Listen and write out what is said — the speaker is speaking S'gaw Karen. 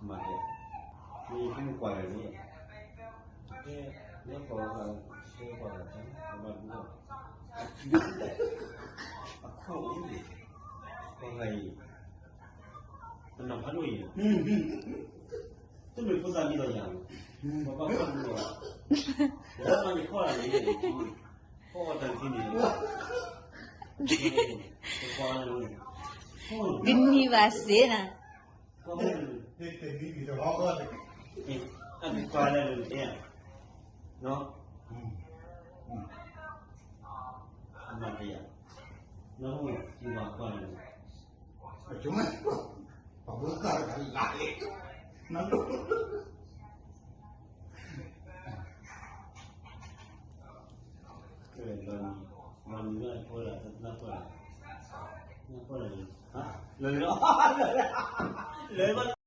မၤတဲ, မ့ၢ်ယဖိမုၣ်ကွၢ်လၢာ်န့ၣ်, ကဲ, လၢပှၤဂၤ, ကဲပှၤဂၤတၢ်, ပဘၣ်ဒူလီၤ, အခိၣ်အိၣ်န့ၣ်, ပှၤဂၤအံၤ, ပနီၤဖးဒိၣ်အံၤ, တမ့ၢ်ဖိသၣ်မံၤဒီးယၤ, ပဘၣ်ဖးဒိၣ်လီၤ, လၢမၤယခီၣ်လၢာ်န့ၣ်, ဖီအီၣ်တၢ်ခံန့ၣ်, ပကွၢ်လၢာ်န့ၣ်, တနံၤဘၣ်စ့နၤ အကွၢ်လၢာ်န့ၣ်, အမၤတယၤ, နဘၣ်ကွၢ်လၢာ်န့ၣ်, ပဘၣ်ကွၢ်လၢာ်န့ၣ်, လီၤနံၤလၢအဖိလၢနကွၢ်လၢာ်, နကွၢ်လၢာ်န့ၣ်, လၢာ်လၢာ်, လၢာ်